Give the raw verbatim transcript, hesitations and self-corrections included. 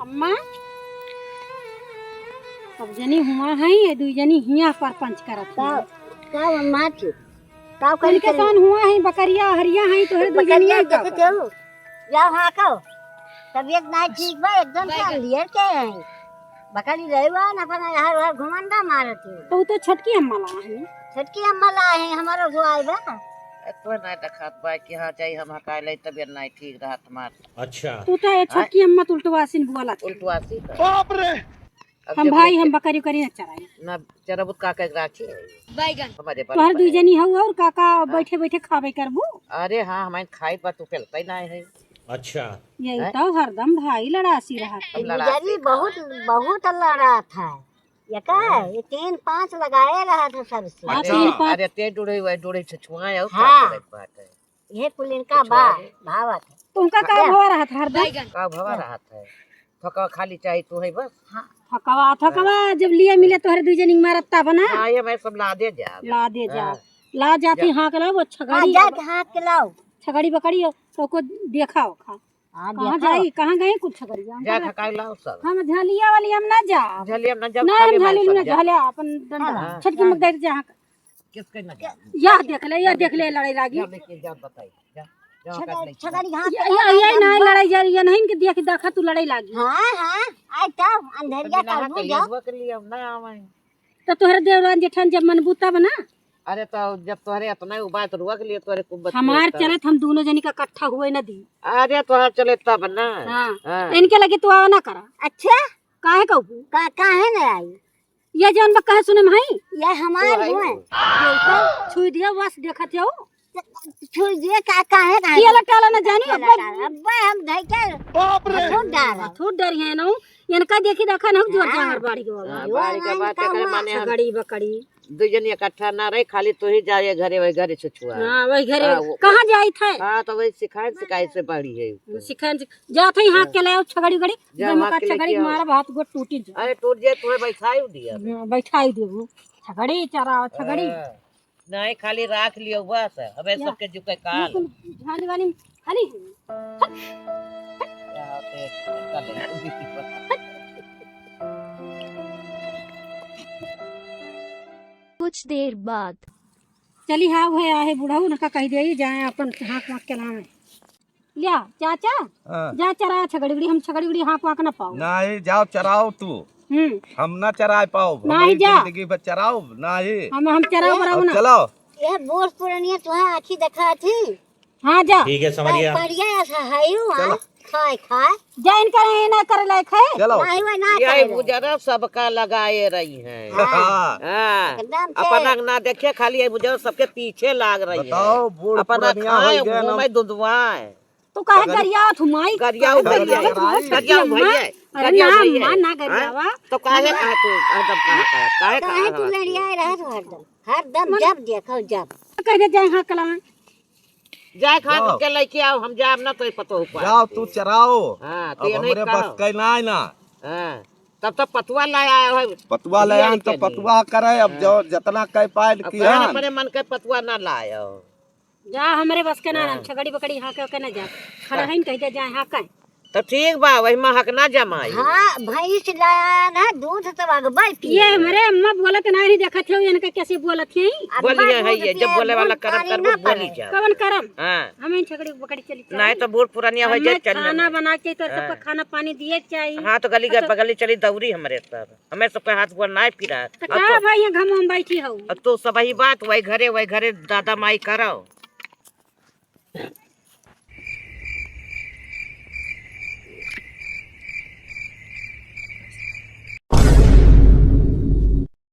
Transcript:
अम्मा, सब जनी हुआ हैं, ये दुई जनी हियाँ परपंच करत हैं। का, का अम्मा थी? का करी उनके करी? कौन हुआ है, बकरिया हरिया हैं, तोहरे दुई जनी बकरिया हैं का? देखते हो? जाओ हाँ कहो। तबीयत नहीं ठीक बा, एकदम से अंधियर के हैं। बकरी रहे हुआ ना, अपना यहाँ उधर घुमंडा मारत है। तो उ तो छोटकी अम्मा ला है। छोटकी अम्मा ला है, हमारा जो आए बा। ए, तो नहीं देखात बा कि हाँ, चाहे हम हकाए ले, तबीयत नहीं ठीक रहत हमार। अच्छा। तू तो ये छोटकी अम्मा तो उल्टवासिन बोलत है। उल्टवासी का? बाप रे! अब हम जब भाई, हम बकरी उकरी न चराई। ना चरबुत काका के राखी है। बैगन। हमारे बाल तोहर पर दुई है। जनी हऊ और काका हाँ। बैठे बैठे खाबे करबू। अरे हाँ, हमारे खाई पर तू पेलते ना है। अच्छा। यही हैं? तो हरदम भाई लड़ासी रहत है। हम लड़ासी गुजरी का। बहुत, बहुत लड़ा था। ये का है? हाँ। ये तीन पाँच लगाए रहा था सबसे। हाँ, अच्छा। तीन पाँच। अरे ते डूढ़े हुए, डूढ़े से छुआए और हाँ। का करे बात है? ये कुल इनका कुछ बा, और है? भावत है। तुमका का हाँ। भवा रहत हरदम? का भवा रहत है? थकवा खाली चाही तू है बस। हाँ। थकवा, थकवा हाँ। जब लिए मिले तोहरे दुई जनी मारत तब ना। हाँ, ये मैं सब ला दे जा। ला दे जा। हाँ। ला जाती जा। हाँक ला वो हाँ, छगड़ी। जाके हाँक के लाओ। छगड़ी बकड़ी हो, तो को देखा हो खा। हाँ, कहाँ देखा। जाई, कहाँ गई कुछ छगड़िया? हम जा कहला, थकाई लाओ सब। हम झलिया वाली हम ना जा। झलिया में ना जब ना, खाली हम झली मार में सब ना जा। झलिया अपन डंडा। हाँ। छटकी हाँ। मत दे जा। किसके ना जा? यह देख ले, यह देख ले, लड़ाई लागी। जा लेके जा, बताई। जा, जा छगड़-, कर ले। छगड़ी घास ये, पे ये, ये लड़ाई ना लड़ाई जा रही है, नहीं इनके देख, देखा तू लड़ाई लागी। हाँ, हाँ, आई तब अंधेरिया तब बिना कर के दूँ, लिए जाओ। हुआ के लिए हम ना आवे। तो तोहरे देवरान जेठान जब मनबू तब ना। अरे तो जब तोहरे इतना ही उबाय तो रुआ के लिए तोहरे खूब बतिया हमार तब। चलत हम दोनों जनी का इकट्ठा हुए न दी। अरे तोहर चले तब ना। हाँ। हाँ। इनके लगे तू आवा ना करा। अच्छा? काहे कहबू? का, काहे न आई? ये जौन बा कहे सुने में हई? ये हमार तू आई हुए। हो। ये तो छुई दिया बस देखत हो। छुई दिए का, काहे ना ये आई? लटाला ना जानी, ये अब्बे। लटाला, अब्बे हम धई के बाप रे। हथौड़ डाला। हथौड़ डरी है ना। इनका देखी देखा ना जोर हाँ। जांगर बाड़ी के बाबा। हाँ, यो बाड़ी के नाम बात का एकरे हुआ। माने हम छगड़ी बकड़ी। दुई जनी इकट्ठा ना रही, खाली तू ही जा ये घरे, वही घरे छुछुआ। हाँ, वही घरे। हाँ, वो कहाँ जाई थे? हाँ, तो वही सिखाए, सिखाए से बाड़ी है। सिखाए से, जात है हाँ। के लाओ छगड़ी गड़ी, जा जब वहाँ मका के छगड़ी लेके आओ। मारब हाथ गोड़ टूटी जा। अरे टूट जाए, तुम्हें बैठाई दिया। हाँ, बैठाई देबू। छगड़ी चराओ, छगड़ी। हाँ। नहीं, खाली राख लियो बस, हमें या, सबके जुके ये काल। कुल झाली वाली खाली है। हट, हट। क्या होते हैं, कर ले। कुछ देर बाद। चली हाँ, वह आहे बुढ़ऊ, उनका कह दिया, जाए अपन हाँक वाँक के लावे। लिया, चाचा, हाँ। जा चरा छगड़ी उगड़ी, हम छगड़ी उगड़ी हाँक वाँक ना पाओ। नहीं, जाओ चराओ तू। हम्म। हम ना चराए पाओ, नहीं हमारी जा। जिंदगी भर चराओ, नहीं। हम, हम चराओ अब बराओ ना। चलाओ। ये बूढ़ पुरनिया तुहां आँखी देखा थी। हाँ, जा। ठीक है, समझ गया। बढ़िया ऐसा है यू, हाँ? चलो। खाए, खाए। जा इनका ये ना करे लायक है। चलो। नहीं, वो ना यही करे। बुजरा सबका लगाए रही हैं। हाँ। हाँ। एकदम से। अपन अंग ना देखे, खाली ये बुजरा सबके पीछे लाग रही है। बताओ, बूढ़ अपना पुरनिया खाए, हो गए ना। घूमे, दुदवाए। तो काहे गरियावत हूँ, माई? गरियाओ काहे भैया, गरियावत हूँ, गरियाओ छोटी अम्मा? भैया, अरे गरियाओ ना, भैया। अम्मा, ना हाँ? गरियावा। तो काहे, काहे तू हरदम कहा, काहे काहे कहा, तू काहे लड़ियाए रहत हो हरदम? हरदम मन जब देखो, जब। कह दे, जाए हाँ कला। जाए खा जाओ। के लेके आओ, हम जाब ना तो ये पतो हो पाए। जाओ, तू चराओ। हाँ, तो अब ये नहीं हमरे कहो। बस के ना है ना। हाँ, तब तो पतुआ ले आया है। पतुआ ले आया तो पतुआ करे, अब हाँ। जो जितना कह पाए अब की कहन हाँ। अपने मन के पतुआ ना लायो। जा, हमरे बस के ना, हाँ। हम छगड़ी बकड़ी हाँके ओके ना जा। खड़ा हाँ। है, कह दे जाए हाँके। तो ठीक बा, वही महक ना जमाई। हाँ, भैंस लाया ना, दूध तो अगबे पिए। ये हमरे अम्मा बोलत ना, नहीं देखत हो, इनका कैसे बोलत है? अगबे बोलिए है दूध ये, जब पिए, बोले वाला दूध करम पानी करबो, ना बोली पड़े। जा। कवन करम? हाँ। हम इन छगड़ी बकड़ी चली नहीं जाए। तो बूढ़ पुरानिया हो हमें जाए, चल खाना जाए। बना के तो सबका हाँ। खाना पानी दिए के चाहिए। हाँ, तो गली अच्छा। बगली चली दौरी हमरे सब। हमें सबके हाथ गोड़ नाय पिरा। तो अब का तो भाई, ये घाम में बैठी हो? अब तो सब वही बात, वही घरे, वही घरे दादा माई करो।